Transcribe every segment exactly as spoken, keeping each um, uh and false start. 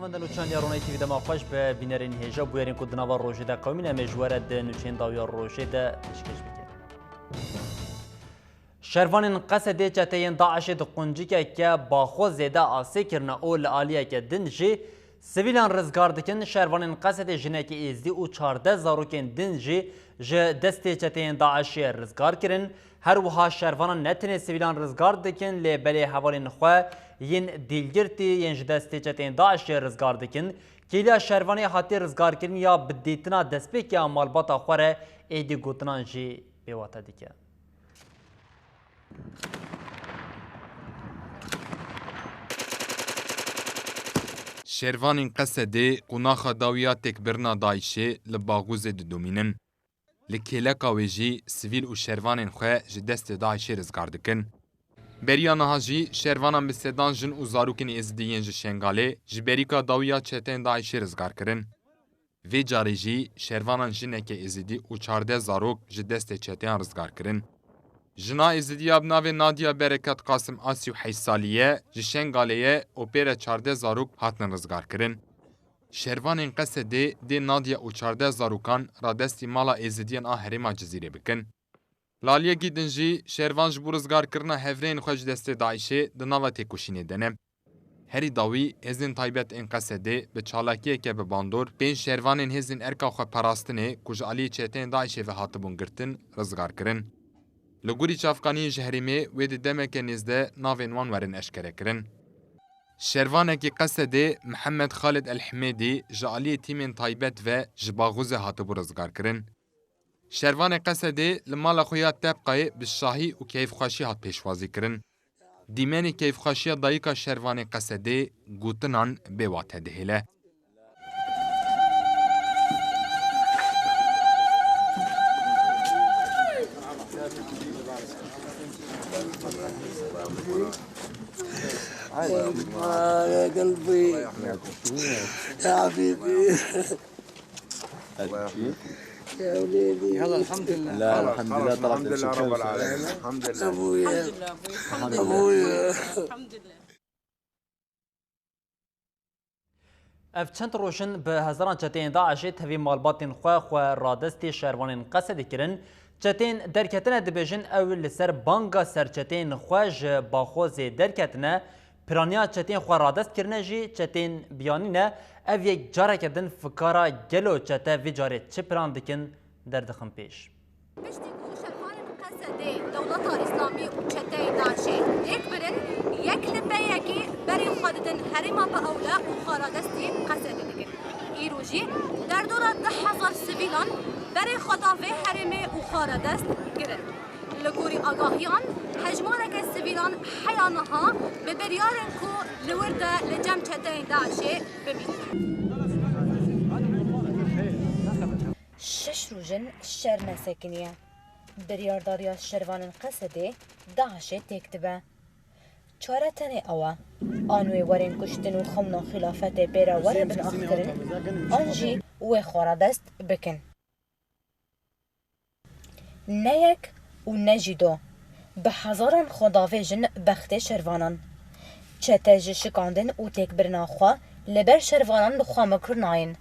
Mendel û çandiya Ronay T V dema xweş be bînerên hêja bûyerên ku di nava rojê de qewimîne, em ê ji we re di nûçeyên dawiya rojê de pêşkêş bikin. Şervanên Qesedê çeteyên DAIŞê di quncikeke baxwe zêde asê kirine û li aliyeke din jî sivîlan rizgar dikin. Şervanên Qesedê jinekê êzdî û çardeh zarokên din jî ji destê çeteyên DAIŞê rizgar kirin. Her wiha şervanan ne tenê sivîlan rizgar dikin, lê belê hevalên xwe yên dîlgirtî yên ji destê çeteyên DAIŞê rizgar dikin. Kêliya şervanê hatiye rizgarkirin ya bi dîtina destpêkê ya malbata xwe re êdî gotinan jî bêwate dike. Şervanên Qesedê qonaxa dawiya têkbirina DAIŞê li Baxûzê didomînin. Li kêleka wê jî sivîl û şervanên xwe ji destê DAIŞê rizgar dikin. Beriya niha jî şervanan bi sedan jin û zarokên êzidî yên ji Şengalê ji berîka dawiya çeteyên DAIŞê rizgar kirin. Vê carê jî şervanan jineke êzidî û çardeh zarok ji destê çeteyan rizgar kirin. Jina êzidiya bi navê Nadia Bereket Qasim a sî û heşt salî ye, ji Şengalê ye û pê re çardeh zarok hatin rizgarkirin. Şervanên Qesedê dê Nadia û çardeh zarokan radestî mala êzidiyan a herêma Cizîrê bikin. Li aliyekî din jî şervan ji bo rizgarkirina hevrêyên xwe ji destê DAIŞê di nava têkoşînê de ne. Herî dawî hêzên taybet ên Qesedê bi çalakiyeke bi bandor pênc şervanên hêzên erka xwe parastinê ku ji aliyê çeteyên DAIŞê ve hatibûn girtin, rizgar kirin. Li gorî çavkaniyên ji herêmê wê di demeke nêz de navên wan werin eşkerekirin. Şervanekî Qesedê Mihemed Xalid El Himêdî ji aliyê tîmên taybet ve ji Baxûzê hatibû rizgarkirin. Şervanê Qesedê li mala xwe ya Tebqayê bi şahî û keyfxweşî hat pêşwazîkirin. Dîmenê keyfxweşiya dayika şervanê Qesedê gotinan bê wate dihêle. آه، يا قلبي. يا حبيبي. يا وليدي. يلا، الحمد لله. لا، الحمد لله، طلعت الحمد لله رب العالمين. الحمد لله. أبويا. أبويا. Ev çend roj in bi hezaran çeteyên DAIŞê tevî malbatên xwe xwe radestî şervanên Qesedê kirin. Çeteyên derketine dibêjin ew li ser banga serçeteyên xwe ji Baxozê derketine, piraniya çeteyên xwe radest kirine jî çeteyên biyanî ne. Ev yek careke din fikara gelo çete vê carê çi piran dikin derdixin pêş. Piştî ku şervanên Qesedê dewleta Îslamî û çeteyên DAIŞê têk birin, yek li pey yekî berê xwe didin herêma Biewle û xwe radestî Qesedê dikin. Îro jî derdora du hezar sivîlan berê xwe da vê herêmê û xwe radest kirin. Li gorî agahiyan, hejmareke sivîlan heya niha bi biryarên ku li wir de li cem çeteyên DAIŞê bimînin. Şeş roj in şer nesekiniye. Biryardariya şervanên Qesedê DAIŞê têk dibe. Çare tenê ew e, an wê werên kuştin û xewna xilafetê pê re were bin axkirin, an jî wê xwe radest bikin. Ne yek û ne jî do. Bi hezaran xwedavêj in bextê şervanan. Çete ji şikandin û têkbirina xwe li ber şervanan bi xwe mikir nayên.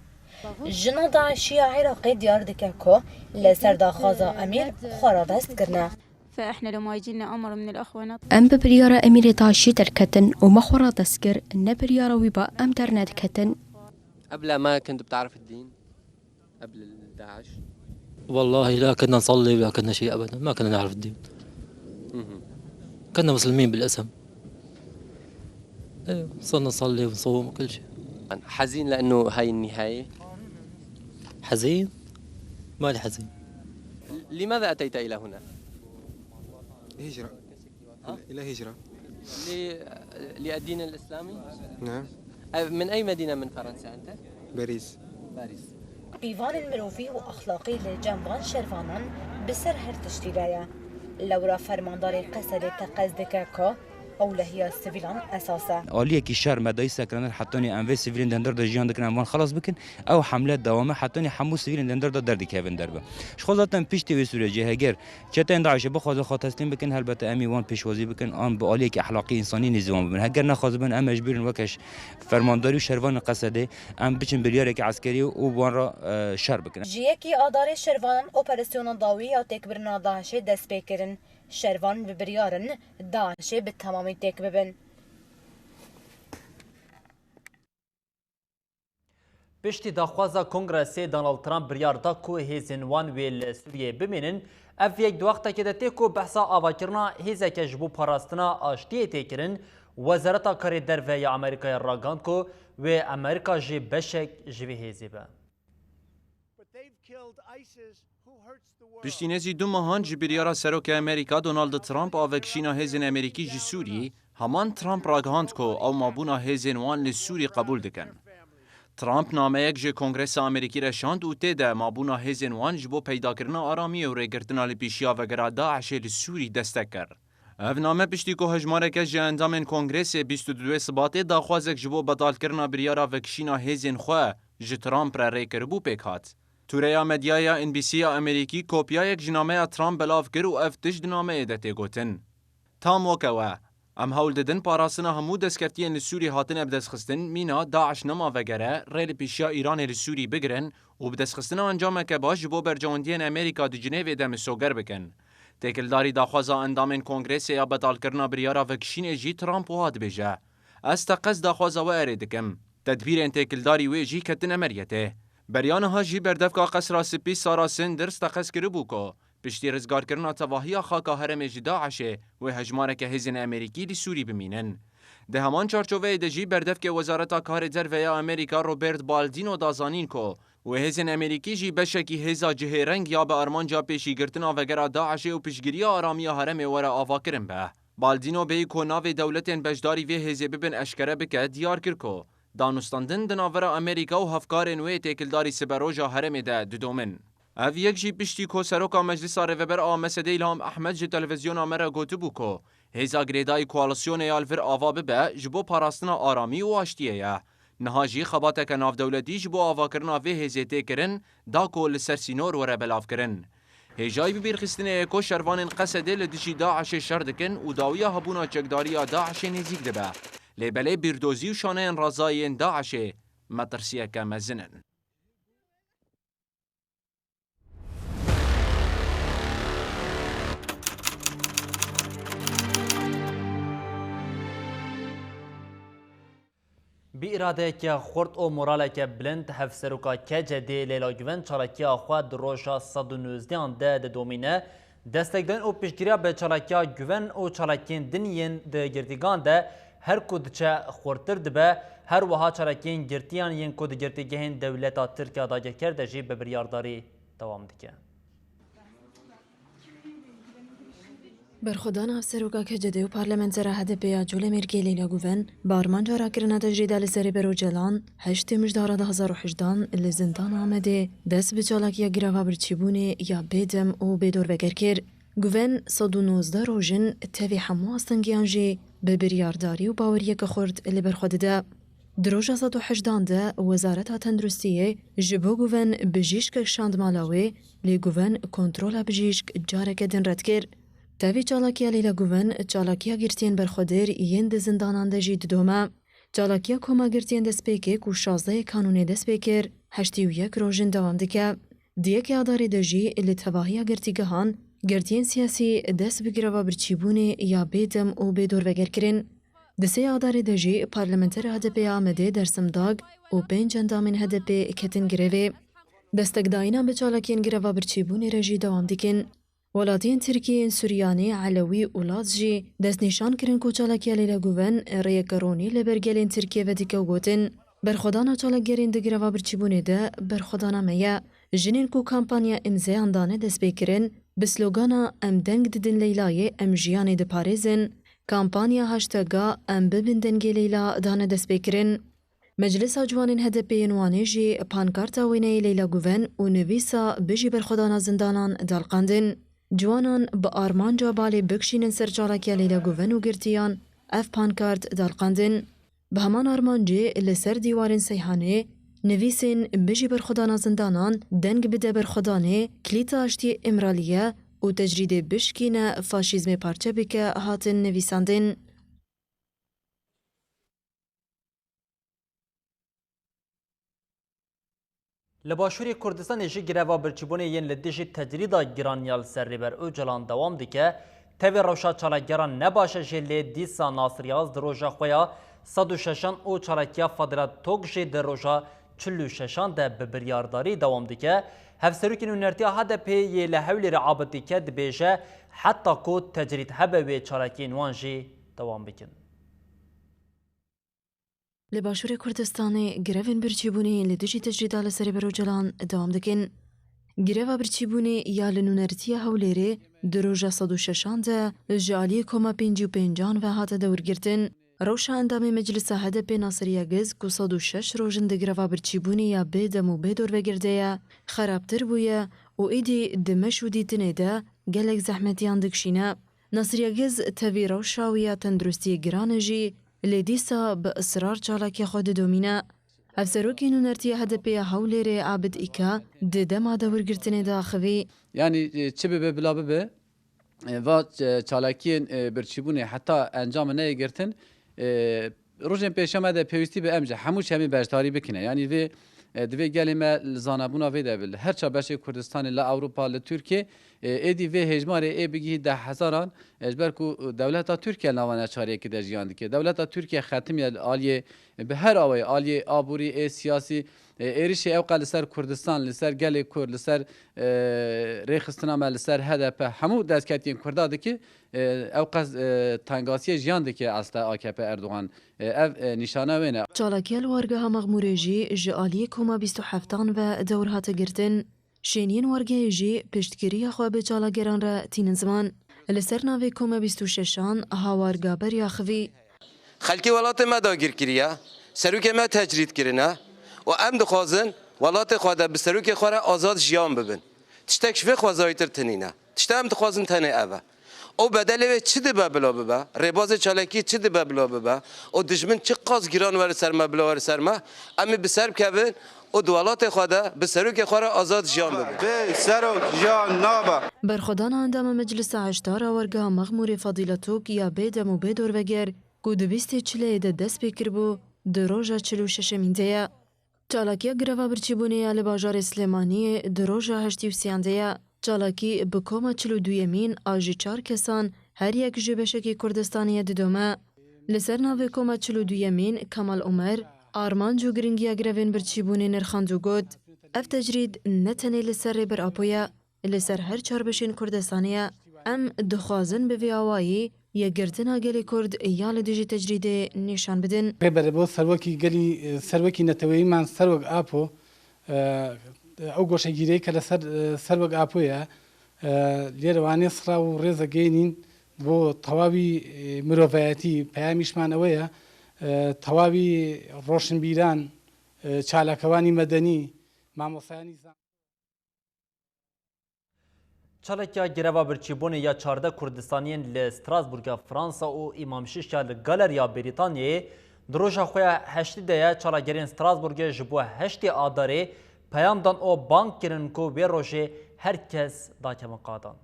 Jina DAIŞî ya Iraqê diyar dike ku li ser daxwaza Emîr xwe radest kirine. فإحنا لما يجينا أمر من الأخوة نط- Em bi biryara Emîrê DAIŞî derketin û me xwe radest kir, ne biryara wî ba em dernediketin. قبل ما كنت بتعرف الدين؟ قبل الداعش؟ والله لا كنا نصلي ولا كنا شيء أبدًا، ما كنا نعرف الدين. مهم. كنا مسلمين بالاسم. إيه، صرنا نصلي ونصوم وكل شيء. حزين لأنه هاي النهاية؟ حزين؟ مالي حزين. لماذا أتيت إلى هنا؟ هجرة. ها؟ إلى هجرة. ل-، للدين الإسلامي؟ نعم. أ-، من أي مدينة من فرنسا أنت؟ باريس. باريس. Pîvanên mirovî û exlaqî li cem van şervanan bi ser her tiştî de ye. Lewra fermandarê Qesedê teqez dike ku Ewlehiya sivîlan esas e. Aliyekî şer me dayî sekirenir hetanî em vê sivîlên di hundir de jiyan dikin, em van xelas bikin. Ew hemle dewam e hetanî hemû sivîlên di hundir de derdikevin derve. Ji xwe zaten piştî wê sûrecê heger çeteyên DAIŞê bixwazin xwe teslîm bikin, helbete em ê wan pêşwazî bikin, an bi aliyekî ehlaqî însanî nêzî wan bibin. Heger nexwazibin, em mecbûr in weke ş-, fermandarî û şervanên Qesedê em biçin biryarekî eskerî û wan re, e, şer bikin. Ji yekê Adarê şervanan operasyona dawî ya têkbirina DAIŞê dest pê kirin. Şervan bi biryar in DAIŞê bi temamî têk bibin. Piştî daxwaza Kongresê, Donald Trump biryar da ku hêzên wan wê li Sûriyeyê bimînin. Ev yek di wextekê de tê ku behsa avakirina hêzeke ji bo parastina aştiyê tê kirin. Wezareta Karê Derve ya Amerîkayê ragihand ku wê Amerîka jî beşek ji vê hêzê be. Piştî nêzî du mehan ji biryara Serokê Amerîka Donald Trump a vekişîna hêzên Amerîkî ji Sûriyê, heman Trump ragihand ku ew mabûna hêzên wan li Sûrî qebûl dikin. Trump nameyek ji Kongresa Amerîkî re şand û tê de mabûna hêzên wan ji bo peydakirina aramiyê û rêgirtina li pêşiya vegera DAIŞê li Sûrî destek kir. Ev name piştî ku hejmareke ji endamên Kongresê bîst û duê Sibatê daxwazek ji bo betalkirina biryara vekişîna hêzên xwe ji Trump re rê kiribû pêk hat. Tûreya medyaya N B C ya Amerîkî kopyayek ji nameya Trump belav kir û ev tişt di nameyê de tê gotin. Tam weke we, em hewl didin parastina hemû destkeftiyên li Sûrî hatine bidestxistin, mîna DAIŞ nema vegere, rê li pêşiya Îranê li Sûrî bigirin û bidestxistina encameke baş ji bo berjewendiyên Amerîka di Cinêvê de misoger bikin. Têkildarî daxwaza endamên Kongresê ya betalkirina biryara vekişînê jî Trump wiha dibêje, Ez teqez daxwaza we erê dikim. Tedbîrên têkildarî wê jî ketine meriyetê. Beriya niha jî berdevka Qesra Spî Sarah Sanders teqez kiribû ku piştî rizgarkirina tevahiya xaka herêmê ji DAIŞê wê hejmareke hêzên Amerîkî li Sûrî bimînin. Di heman çarçoveyê de jî berdevkê Wezareta Karê Derve ya Amerîka Robert Baldino da zanîn ku wê hêzên Amerîkî jî beşekî hêza cihêreng ya bi armanca pêşîgirtina vegera DAIŞê û piştgiriya aramiya herêmê were avakirin be. Baldino bêyî ku navê dewletên beşdarî vê hêzê bibin eşkere bike, diyar kir ku danûstandin di navbera Amerîka û hevkarên wê têkildarî siberoja herêmê de didomin. Ev yek jî piştî ku Seroka Meclisa Rêveber a MSD'ê Îlham Ehmed ji televîzyona me re gotibû ku hêza girêdayî koalîsyonê ya li vir ava bibe ji bo parastina aramî û aştiyê ye. Niha jî xebateke navdewletî ji bo avakirina vê hêzê tê kirin, da ku li ser sînor were belavkirin. Hêjayî bibîrxistinê ye ku şervanên Qesedê li dijî DAIŞê şer dikin û dawiya hebûna çekdariya DAIŞê nêzîk dibe. Lê belê bîrdozî û şaneyên razayî yên DAIŞê metirsiyeke mezin in. Bi îradeyeke xurt û moraleke bilind, Hevseroka K C D'ê Leyla Guven çalakiya xwe di roja sed û nozdeh de didomîne. Destekdan û piştgiriya bi çalakiya Guven û çalakiyên din yên di girtîgan de her ku diçe xurtir dibe, her wiha çalakiyên girtiyan yên ku di girtîgehên dewleta Tirk ya dagirker de jî bi biryardarî dewam dike. Berxwedana Hevseroka K C D û parlamentera H D P ya Colemêrgê Leyla Guven, bi armanca rakirina tecrîda li ser Rêber Ocalan, heştê Mijdara du hazar û hejdehan li zindana Amedê dest bi çalakiya girava birçîbûnê ya bêdem û bêdorveger kir. Guven sed û nozdeh roj in tevî hemû astengiyan jî bi biryardarî û baweriyeke xurt li ber xwe dide. Di roja sed û hejdehan de Wezareta Tenduristiyê ji bo Guven bijîşkek şand mala wê, lê Guven kontrola bijîşk careke din red kir. Tevî çalakiya Leyla Guven, çalakiya girtiyên berxwedêr yên di zindanan de jî didome. Çalakiya Koma Girtiyên Destpêkê ku şazdehê Kanûnê dest pê kir, heştê û yek roj in dewam dike. Di yekê Adarê de jî li tevahiya girtîgehan, girtiyên siyasî dest bi girava birçîbûnê ya bêdem û bêdorveger kirin. Di sê Adarê de jî parlamenter H D P ya Amedê Dersim Dag û pênc endamên H D P ketin grevê. Destekdayînan bi çalakiyên girava birçîbûnê re jî dewam dikin. Welatiyên Tirkiyê yên Suryanî, Elewî û Laz jî destnîşan kirin ku çalakiya Leyla Guven rêyeke ronî li ber gelên Tirkiyê vedike û gotin, Berxwedana çalakgerên di girava birçîbûnê de berxwedana me ye. Jinên ku kampanya îmzeyan dane destpêkirin, bi slogana Em deng didin Leylayê, em jiyanê diparêzin, kampanya hashtag-a Em bibin dengê Leyla dane destpêkirin. Meclisa Ciwanên H D P yên Wanê jî pankarta wêneyê Leyla Guven û nivîsa Bijî berxwedana zindanan daliqandin. Ciwanan bi armanca balê bikişînin ser çalakiya Leyla Guven û girtiyan, Ev pankart daliqandin. Bi heman armancê li ser dîwarên Seyhanê nivîsên Bijî berxwedana zindanan, Deng bide berxwedanê, Kilîta aştiyê Îmralî ye û Tecrîdê bişkîne, faşîzmê parçe bike hatin nivîsandin. Li Başûrê Kurdistanê jî greva birçîbûnê yên li dijî tecrîda giran ya li ser Rêber Ocalan dewam dike. Tevî rewşa çalakgeran ne baş e jî, lê dîsa Nasir Yaz di roja xwe ya sed û şeşan û çalakiya Fadila Tok jî di roja çil û şeşan de bi biryardarî dewam dike. Hevserokê nûnertiya H D P yê li Hewlêrê Abid dike, dibêje heta ku tecrîd hebe wê çalakiyên wan jî dewam bikin. Li Başûrê Kurdistanê grevên birçîbûnê li dijî tecrîda li ser Rêber Ocalan dewam dikin. Greva birçîbûnê ya li nûnertiya Hewlêrê di roja sed û şeşan de ji aliyê koma pêncî û pêncan ve hate dewrgirtin. Rewşa endamê Meclisa H D P Nasir Yagiz ku sed û şeş roj in di greva birçîbûnê ya bê dem û bê dorvegir de ye, xerabtir bûye û êdî di meş û dîtinê de gelek zehmetiyan dikişîne. Nasir Yagiz tevî rewşa wî ya tenduristiyê giran e jî, lê dîsa bi israr çalakiya xwe didomîne. Hevserokê nûnertiya H D P ya Hewlêrê Abid Îka di dema dewrgirtinê de axivî. Yanî, e, çi bibe bila bibe, e, va, e, çalakiyên, e, birçîbûnê heta encamê neyê girtin, e, rojên pêşiya me de pêwîstî bi em jî hemû çemî beşdarî bikine. Yanî vê, e, divê gelê me li zanebûna vê de be. Li her çar beşê Kurdistanê, li Ewropa, li Tirkiye, e, êdî vê hêjmarê ê bigihî deh hezaran, e, ji ber ku dewleta Tirkiye li nava neçariyekê de jiyan dike. Dewleta Tirkiye xetimiye li aliyê, bi her awayî, aliyê aborî, ê siyasî, e, êrişê ewqas li ser Kurdistan, li ser gelê Kurd, li ser, e, rêxistina me, li ser H D P, hemû destketiyên Kurda dike, e, ewqas, e, tengasiyê jiyan dike aslında A K P Erdogan. E, ev, e, nîşana wê ne. Çalakiya li wargeha Mexmûrê jî ji aliyê koma bîst û heftan ve dewr hate girtin. Şêniyên wargehê jî piştgiriya xwe bi çalakgeran re tînin ziman. Li ser navê koma bîst û şeşan ha warga berî axivî. Xelkê welatê me dagir kiriye, serokê me tecrîd kirine û em dixwazin welatê xwe de bi serokê xwe re azad jiyan bibin. Tiştek ji vê xwezayîtir tinîne. Tişta em dixwazin tenê ev e. Û bedelê wê çi dibe bila bibe, rêbazê çalakî çi dibe bila bibe, û dijmin çi qas giran were ser me bila were ser me, em ê bi ser bikevin û di welatê xwe de bi serokê xwe re azad jiyan bibin. Bê serok jiyan nabe. Berxwedana endama Meclisa Heşdar a wargeha Mexmûrê Fadîla Tok ya bê dem û bê dorveger ku di bîstê çileyê de dest pê kiribû, di roja çil û şeşemîn de ye. Çalakiya greva birçîbûnê ya li bajarê Silêmaniyê di roja heştê û sêyan de ye. Çalakî bi koma çil û duyemîn a ji çar kesan her yek ji beşekî Kurdistanê ye didome. Li ser navê koma çil û duyemîn Kemal Omer armanc û giringiya grevên birçîbûnê nirxand û got, ev tecrîd ne tenê li ser Rêber Apo ye, li ser her çar beşên Kurdistanê ye. Em dixwazin bi vî awayî yekgirtina gelê Kurd ya li dijî tecrîdê nîşan bidin. Rêber Apo serwekî gelî, serwekî neteweyî me, serwek Apo, e, ew goşegîrê ke li ser, e, serwek Apo ye, e, lê re wanê sira û rêze gênîn bo tewawî, e, mirovayetî. Peyamîşman ewe ye, e, tewawî roşinbîran, e, çalakewanî medenî, mamostayanî zan. Çalakiya greva birçîbûnê ya çardeh Kurdistaniyên li Strasbourga Fransa û Îmam Şiş ya li Galeriya Brîtanyayê di roja xwe ya heştê de ye. Çalakgerên Strasbourgê ji bo heştê Adarê peyam dan û bang kirin ku wê rojê her kes dakevin qadan.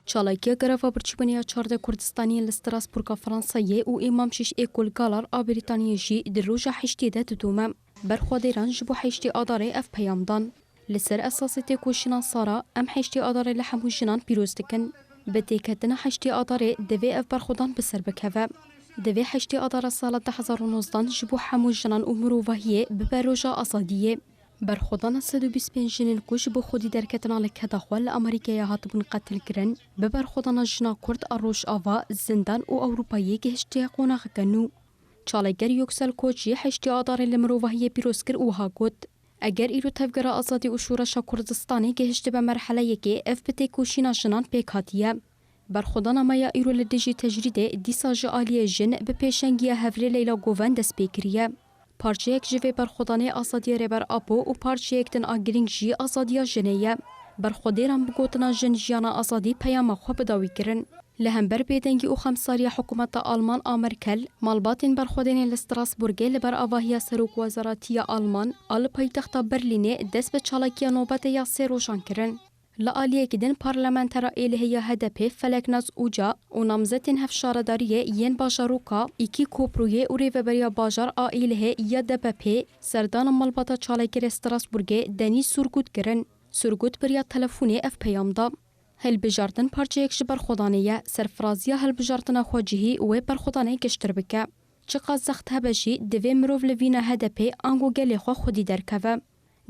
Çalakiya greva birçîbûnê ya çardeh Kurdistaniyên li Strasbourga Fransayê û Îmam Şiş ê ku li Galer a Brîtaniyê jî di roja heştê de didome. Berxwedêran ji bo heştê Adarê ev peyam dan. Li ser esasê têkoşîna sala, em heştê Adarê li hemû jinan pîroz dikin. Bi têketina heştê Adarê divê ev berxwedan bi ser bikeve. Divê heştê Adara sala du hezar û nozdan ji bo hemû jinan û mirovahiyê bibe roja azadiyê. Berxwedana sed û bîst pênc jinên ku ji bo xwedî derketina li keda xwe li Amerîkayê hatibûn qetilkirin, bi berxwedana jina Kurd a Rojava, zindan û Ewropayê gihiştiye qonaxeke nû. Çalakger Yoksel Koç jî heştê Adarê li mirovahiyê pîroz kir û wiha got, eger îro tevgera azadî û şoreşa Kurdistanê gihiştibe merheleyekê, ev bi têkoşîna jinan pêk hatiye. Berxwedana me ya îro li dijî tecrîdê dîsa ji aliyê jin bi pêşengiya Hevrê Leyla Goven dest pê kiriye. Parçeyek ji vê berxwedanê azadiya Rêber Apo û parçeyek din a girîng jî azadiya jinê ye. Berxwedêran bi gotina Jin, jiyana, azadî peyama xwe bi dawî kirin. Li hember bêdengî û xemsariya hikûmeta Alman a Merkel, malbatên berxwedênê li Strasbourgê li ber avahiya serokwezaretiya Alman a li paytexta Berlînê dest bi çalakiya nobetê ya sê rojan kirin. Li aliyekî din parlamentera êlihê ya H D P Feleknaz Uca û namzetên hevşaredariyê yên bajarûka Îkî Koprûyê û rêveberiya bajar a êlihê ya D P P serdana malbata çalakgirê Strasbourgê Denîz Surgut kirin. Surgut bi riya telefonê ev peyam da. Hilbijartin parçeyek ji berxwedanê ye, serfiraziya hilbijartina xwecihî wê berxwedanê giştir bike. Çiqas zext hebe jî, divê mirov li vîna H D P ango gelê xwe xwedî derkeve.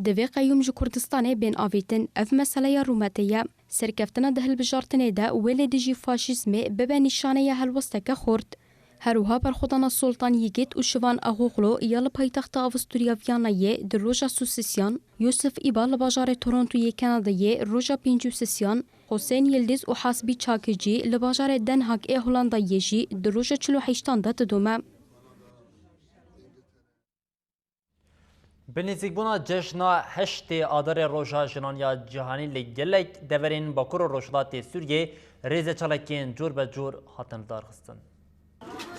Divê qeyûm ji Kurdistanê bên avêtin, ev meseleya rûmetê ye. Serkeftina di hilbijartinê de wê li dijî faşîzmê bibe nîşaneya helwesteke xurt. Her wiha berxwedana Sultan Yigit û Şivan Axoxlo ya li paytexta Avusturya Viyanayê di roja sosisiyan, Yusuf Îba li bajarê Torontoyê Kanadayê roja pêncî û sisiyan, Husên Yildiz û Hasbî Çakicî li bajarê Den Haag ê Holandayê jî di roja çil û heştan de didome. Bi nêzîkbûna cejna heştê Adarê Roja Jinan ya Cîhanî li gelek deverên Bakur û Rojhilatê Sûriyê rêzeçalakiyên cor be cor hatin lidarxistin.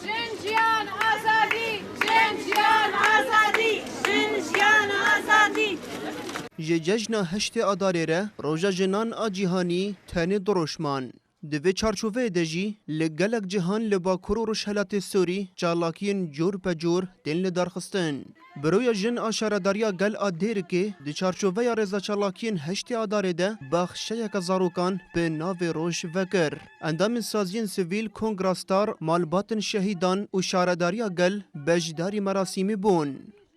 Jin, jiyan, azadî! Jin, jiyan, azadî! Jin, jiyan, azadî! Ji cejna heştê Adarê re Roja Jinan a Cîhanî tenê du roj man. Di vê çarçoveyê de jî li gelek cihan li Bakur û Rojhilatê Sûrî çalakiyên cor be cor tên lidarxistin. Büroya Jin a Şaredariya Gel a Dêrikê di çarçoveya rêzeçalakiyên heştê Adarê de baxşeyeke zarokan bi navê Roj vekir. Endamên saziyên sivîl, Kongra Star, malbatên şehîdan û Şaredariya Gel beşdarî merasîmê bûn.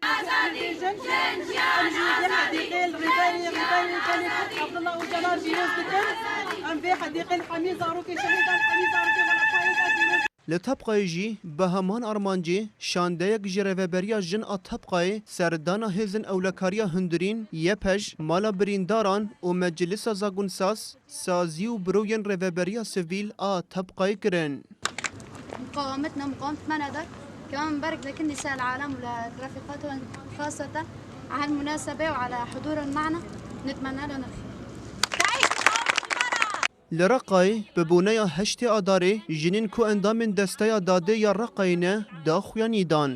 Em jî vê hedîqê li rêberê, rêberê gelê Kurd Abdullah Ocalan pîroz dikin. Em vê hedîqê li hemî zarokê şehîdan, hemî zarokê welatayê de pîroz. Li Tebqayê jî bi heman armancê şandeyek ji Rêveberiya Jin a Tebqayê, serdana Hêzên Ewlekariya Hundirîn, YPJ, Mala Birîndaran û Meclisa Zagunsaz, sazî û büroyên Rêveberiya Sivîl a Tebqayê kirin. مقاومتنا مقاومة منادر، كمان مبارك لكل نساء العالم ولرفيقاتهم خاصة على هالمناسبة وعلى حضورهم معنا، نتمنى لهم الخير. Li Reqayê bi boneya heştê Adarê jinên ku endamên Desteya Dadê ya Reqayê ne daxuyaniyê dan.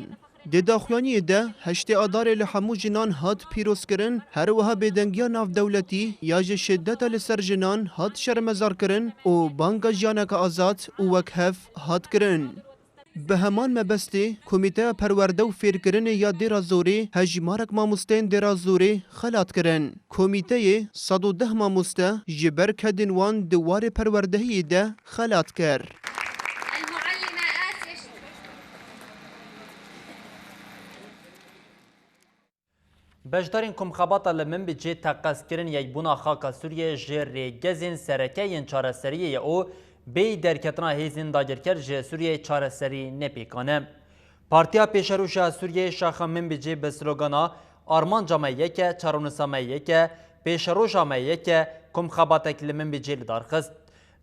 Di daxuyaniyê de heştê Adarê li hemû jinan hat pîrozkirin, her wiha bêdengiya navdewletî ya ji şideta li ser jinan hat şermezarkirin û banga jiyaneke azad û wekhev hat kirin. Bi heman mebestê, Komîteya Perwerde û Fêrkirinê ya Dêra Zorê hejmarek mamosteyên Dêra Zorê xelat kirin. Komîteyê sed û deh mamoste ji ber kedên wan di warê perwerdehiyê de xelat kir. Beşdarên komxebata li Minbicê teqezkirin yekbûna xaka Sûriyê ji rêgezên sereke yên çareseriyê ye û bêyî derketina hêzên dagirker ji Sûriyeyê çareserî nepêkan e. Partiya Pêşeroj a Sûriyeyê şaxa Minbicê bi slogana "Armanca me yek e, çarenûsa me yek e, pêşeroja me yek e" komxebatek li Minbicê li dar xist.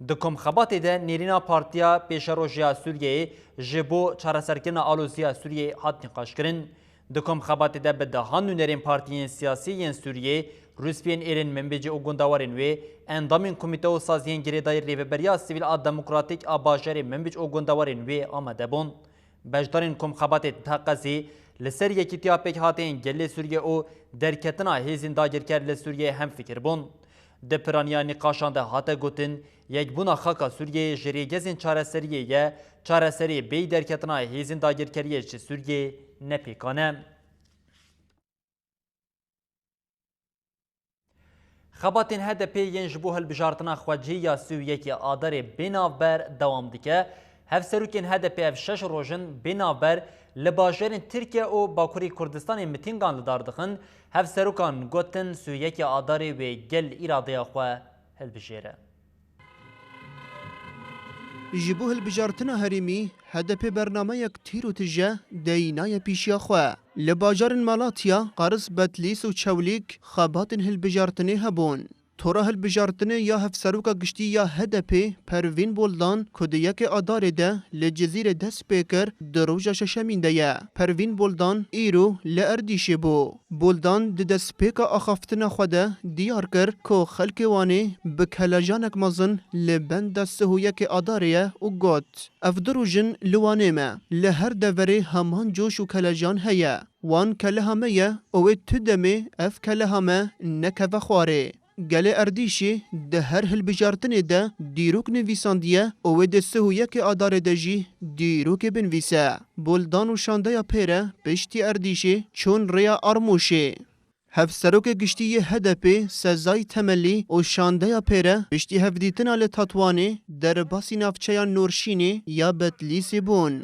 Di komxebatê de nêrîna Partiya Pêşerojê ya Sûriyeyê ji bo çareserkirina aloziya Sûriyeyê hat nîqaşkirin. Di komxebatê de bi dehan nûnerên partiyên siyasî yên Sûriyê, rûspiyên êrên Minbicê û gundewarên wê, endamên komîte û saziyên girêdayî Rêveberiya Sivîl a Demokratîk a bajarê Minbic û gundewarên wê amade bûn. Beşdarên komxebatê teqezî li ser yekîtiya pêkhateyên gelê Sûriyê û derketina hêzên dagirker li Sûriyeyê hemfikir bûn. Di piraniya nîqaşan de hate gotin, yekbûna xaka Sûriyeyê ji rêgezên çareseriyê ye, çareseriyê bêyî derketina hêzên dagirkeriyê ji Sûriyeyê nepêkan e. Xebatên H D P yên ji bo hilbijartina xwecihî ya sî û yekê Adarê bê navber dewam dike. Hevserokên H D P ev şeş roj in bê navber li bajarên Tirkiye û Bakurê Kurdistanê mitîngan li dar dixin. Hevserokan gotin sî û yekê Adarê wê gel îradeya xwe hilbijêre. Ji bo hilbijartina herêmî, H D P bernameyek tîr û tije deyînaye pêşiya xwe. Li bajarên Malatya, Qers, Betlîs û Çewlîg xebatên hilbijartinê hebûn. Tora hilbijartinê ya hevseroka giştî ya H D P, Pervîn Boldan, ku di yekê Adarê de li Cizîrê dest pê kir, di roja şeşemîn de ye. Pervîn Boldan îro li Erdîşê bû. Boldan di destpêka axaftina xwe de diyar kir ku xelkê Wanê bi kelejanek mezin li benda sih û yekê Adarê ye û got, Ev du roj in li Wanê me. Li her deverê heman coş û kelejan heye. Wan keleha me ye û wê tu demê ev keleha me nekeve xwarê. Gelê Erdîşê di her hilbijartinê de dîrok nivîsandiye û wê di sih û yekê Adarê de jî dîrokê binivîse. Boldan û şandeya pê re piştî Erdîşê çûn rêya Armûşê. Hevserokê giştî yê H D P Sezai Temelî û şandeya pê re piştî hevdîtina li Tatwanê derbasî navçeya Nûrşînê ya Betlîsê bûn.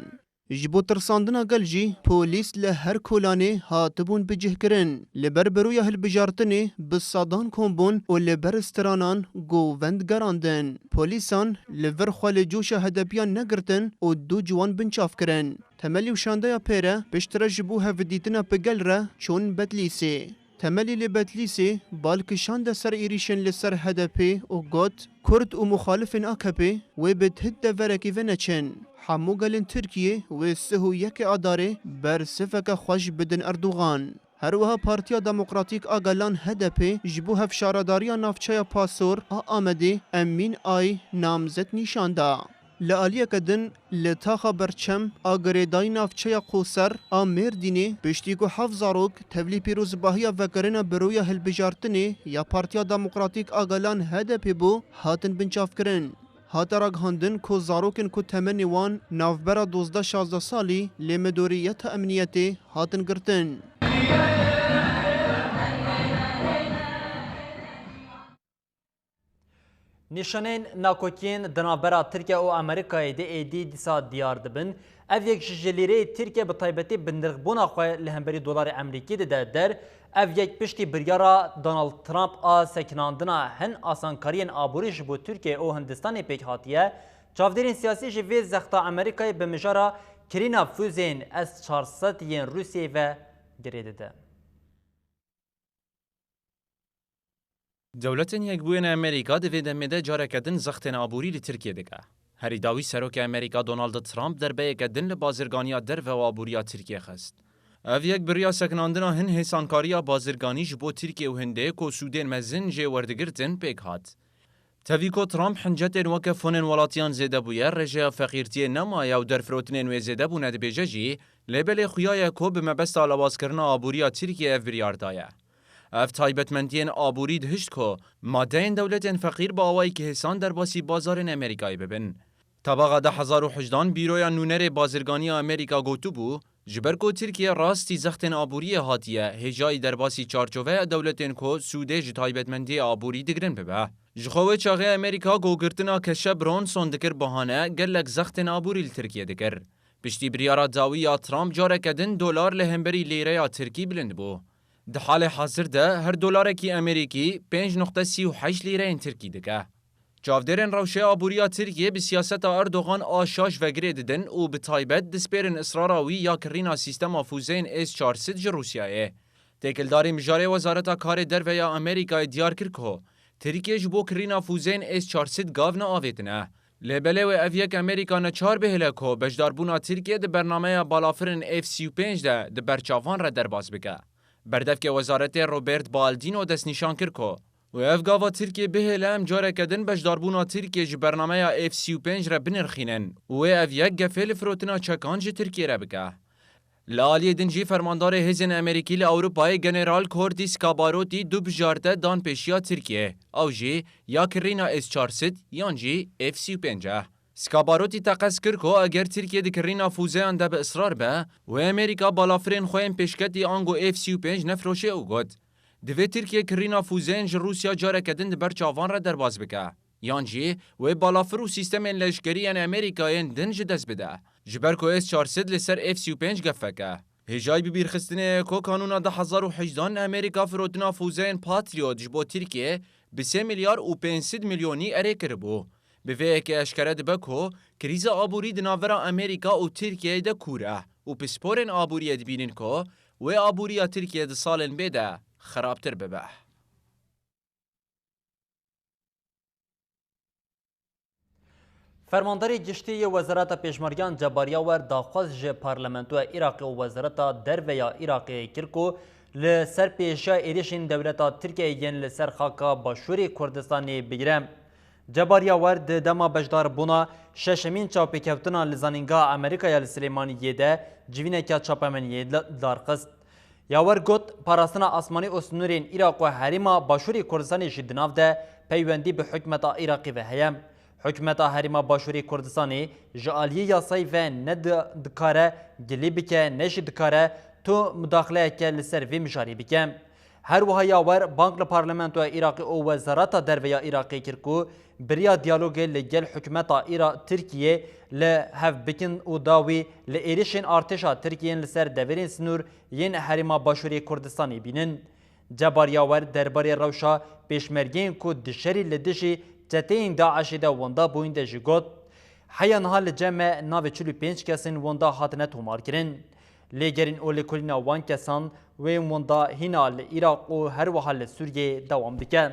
Ji bo tirsandina gel jî polîs li her kolanê hatibûn bicihkirin. Li ber bi rûya hilbijartinê bi sedan kom bûn û li ber stranan govend gerandin. Polîsan li vir xwe li coşa H D P yan negirtin û du ciwan binçav kirin. Temelî û şandeya pê re piştre ji bo hevdîtina bi gel re çûn Betlîsê. Temelî li Betlîsê bal kişande ser êrîşên li ser H D P û got, Kurd û muxalifên A K P wê bi hit deverekî ve neçin. Hemû gelên Tirkiyê wê sih û yekê Adarê bersiveke xweş bidin Erdogan. Her wiha Partiya Demokratîk a Gelan H D P ji bo hevşaredariya navçeya Pasor a Amedê Emîn Ay namzet nîşan da. Li aliyeke din, li taxa berçem a girêdayî navçeya Qoser a Mêrdînê, piştî ku heft zarok tevlî pîrozbahiya vekirina bi rûya hilbijartinê ya Partiya Demokratîk a Gelan H D P bû, hatin binçavkirin. Hate ragihandin ku zarokên ku temenê wan navbera dozdeh şazdeh salî lê midoriyeta emniyetê hatin girtin. Nîşaneyên nakokiyên di navbera Tirkiye û Amerîkayê de êdî dîsa diyar dibin. Ev yek jî ji lîreyê Tirkiye bi taybetî bi nirxbûna xwe li hemberî dolarê Emerîkî dide der. Ev yek piştî biryara Donald Trump a sekinandina hin asankariyên aborî ji bo Tirkiye û Hindistanê pêk hatiye. Çavdêrên siyasî ji vê zexta Amerîkayê bi mijara kirîna fûzeyên S çar sed yên Rûsyayê ve girê dide. Dewletên Yekbûyên Amerîka di vê demê de careke din zextên aborî li Tirkiyê dike. Herî dawî Serokê Amerîka Donald Trump derbeyeke din li bazirganiya derve û aboriya Tirkiyê xist. Ev yek bi riya sekinandina hin hêsankariya bazirganî ji bo Tirkiye û Hindê ku sûdên mezin jê werdigirtin pêk hat. Tevî ku Trump hincetên weke fonên welatiyan zêde bûye, rêjeya feqîrtiyê nemaye û derfirotinên wê zêde bûne dibêje jî, lê belê xuya ye ku bi mebesta lawazkirina aboriya Tirkiyê ev biryar daye. Ev taybetmendiyên aborî dihişt ku madeyên dewletên feqîr bi awayekî hêsan derbasî bazarên Amerîkayê bibin. Tebaxa du hezar û hejdan Bîroya Nûnerê Bazirganî ya Amerîka gotibû, ji ber ku Tirkiye rastî zextên aboriyê hatiye, hêjayî derbasî çarçoveya dewletên ku sûdê ji taybetmendiyê aborî digirin bibe. Ji xwe wê çaxê Amerîka gogirtina Keşe Bronson dikir bahane, gelek zextên aborî li Tirkiye dikir. Piştî biryara dawî ya Trump careke din dolar li hemberî lîreya Tirkî bilind bû. Di halê hazir de her dolarekî Amerîkî pênc noqte sî û heşt lîreyên Tirkî dike. Çavdêrên rewşê aboriya Tirkiyê bi siyaseta Erdogan a şaş ve girê didin û bi taybet dispêrin israra wî ya kirîna sîstema fûzeyên S çar sed ji Rûsyayê. Têkildarî mijarê Wezareta Karê Derve ya Amerîkayê diyar kir ku Tirkiye ji bo kirîna fûzeyên S çar sed gav neavêtine. Lê belê wê ev yek Amerîka neçar bihêle ku beşdarbûna Tirkiye di bernameya balafirên F sî û pênc de di ber çavan re derbas bike. Berdevkê wezaretê Robert Baldino destnîşan kir ku wê ev gava Tirkiyê bihêle em careke din beşdarbûna Tirkiyê ji bernameya F sî û pênc re binirxînin û wê ev yek gefê li firotina çekan ji Tirkiyê re bike. Li aliyê din jî fermandarê hêzên Amerîkî li Ewropayê General Cordis Scabarotti du bijarte dan pêşiya Tirkiyê. Ew jî ya kirîna S çar sed yan jî F sî û pênc e. Scabarotti teqez kir ku eger Tirkiye di kirîna fûzeyan de bi israr be, wê Amerîka balafirên xwe yên pêşketî ango F sî û pênc nefiroşe û got, Divê Tirkiye kirîna fûzeyên ji Rûsya careke din di ber çavan re derbas bike. Yan jî wê balafir û sîstemên leşkerî yên Amerîkayên din ji dest bide. Ji ber ku S çar sed li ser F sî û pênc gefek e. Hêjayî bibîrxistinê ye ku kanûna du hezar û hejdan Amerîka firotina fûzeyên Patriot ji bo Tirkiyê bi sê milyar û pênc sed milyonî erê kiribû. Bi vê yekê eşkere dibe ku krîza aborî di navbera Amerîka û Tirkiyeyê de kûr e û pisporên aboriyê dibînin ku wê aboriya Tirkiyê di salên bê de xirabtir bibe. Fermandarê Giştî yê Wezareta Pêşmergeyan Cebar Yawer daxwaz ji Parlamentoya Iraqê û Wezareta Derve ya Iraqê kir ku li ser pêşiya êrişên dewleta Tirkiyeyê yên li ser xaka Başûrê Kurdistanê bigire. Cebar Yawer di dema beşdarbûna şeşemîn çavpêkewtina li Zanîngeha Amerîkaya li Silêmaniyê de civîneke çapemeniyê darxist. Yawer got, parastina asmanî û sinûrên Iraq û herêma Başûrê Kurdistanê jî di nav de peywendî bi hikûmeta Iraqê ve heye. Hikûmeta herêma Başûrê Kurdistanê ji aliyê yasayê ve ne di-, dikare gilî bike, ne jî dikare tu mudaxileyeke li ser vê mijarê bike. Her wiha Yawer bang li Parlamentoya Iraqê û Wezareta Derve ya Iraqê kir ku bi riya diyalogê li gel hikûmeta Îra-, Tirkiyê li hev bikin û dawî li êrişên artêşa Tirkiyê yên li ser deverên sinûr yên herêma Başûrê Kurdistanê bînin. Cebar Yawer derbarê rewşa pêşmergeyên ku di şerî li dijî çeteyên DAIŞê de wenda bûyîn de jî got, Heya niha li cem me navê çil û pênc kesên wenda hatine tomarkirin. Lêgerîn û lêkolîna wan kesan wê wenda hîna li Îraq û her wiha li Sûriyeyê dewam dike.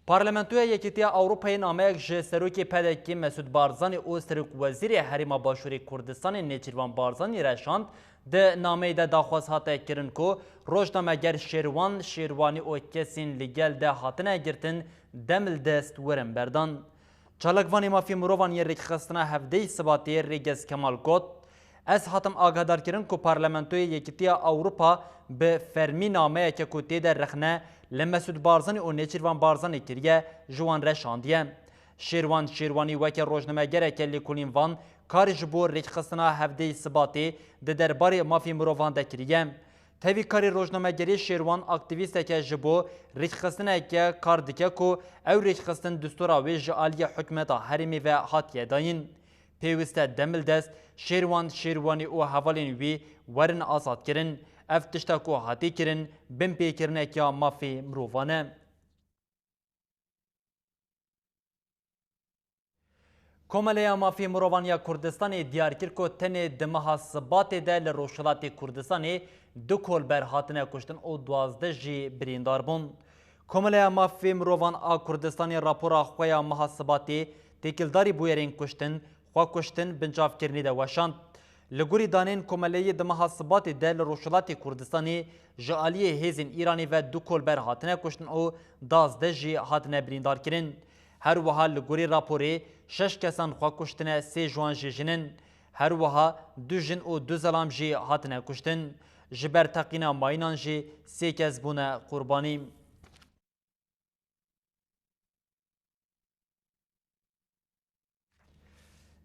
Parlamentoya Yekîtiya Ewropayê nameyek ji serokê P D K'ê Mesûd Barzanî û serokwezîrê Herêma Başûrê Kurdistanê Nêçîrvan Barzanî re şand. Di nameyê de daxwaz hate kirin ku rojnameger Şêrwan Şêrwanî û kesên li gel de hatine girtin demildest werin berdan. Çalakvanê mafê mirovan yên rêkxistina hevdehê Sibatê Rêgez Kemal got, Ez hatim agahdarkirin ku Parlamentoyê Yekîtiya Ewropa bi fermî nameyeke ku tê de rexne li Mesûd Barzanî û Nêçîrvan Barzanî kiriye, ji wan re şandiye. Şêrwan Şêrwanî weke rojnamegereke lêkolîn van, karê ji bo rêkxistina hevdehê Sibatê di derbarê mafê mirovan de kiriye. Tevî karê rojnamegerî Şêrwan aktîvîsteke ji bo rêkxistineke kar dike ku ew rêkxistin dustora wê ji aliyê hikûmeta herêmê ve hatiye dayîn. Pêwîst e demildest Şêrwan Şêrwanî û hevalên wî werin azadkirin. Ev tişta ku hatî kirin binpêkirineke mafê mirovan e. Komeleya Mafê Mirovan ya Kurdistanê diyar kir ku tenê di meha Sibatê de li Rojhilatê Kurdistanê du kolber hatine kuştin û duwazdeh jî birîndar bûn. Komeleya Mafê Mirovan a Kurdistanê rapora xwe ya meha Sibatê têkildarî bûyerên kuştin, xwekuştin, bincavkirinê de weşand. Li gorî danên komeleyê di meha Sibatê de li Rojhilatê Kurdistanê ji aliyê hêzên Îranê ve du kolber hatine kuştin û duwazdeh jî hatine birîndarkirin. Her wiha li gorî raporê şeş kesan xwe kuştine, sê ji wan jî jin in. Her wiha du jin û du zelam jî hatine kuştin. Ji ber teqîna mayînan jî sê kes bûne qurbanî.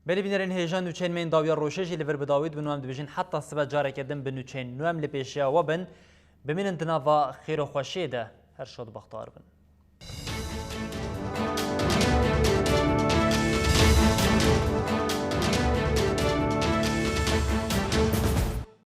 Belê bînerên hêja, nûçeyên me yên dawiya rojê jî li vir bi dawî dibin û em dibêjin heta sibe careke din bi nûçeyên nû em li pêşiya we bin. Bimînin di nava xêr û xweşiyê de. Her şad û bextewar bin.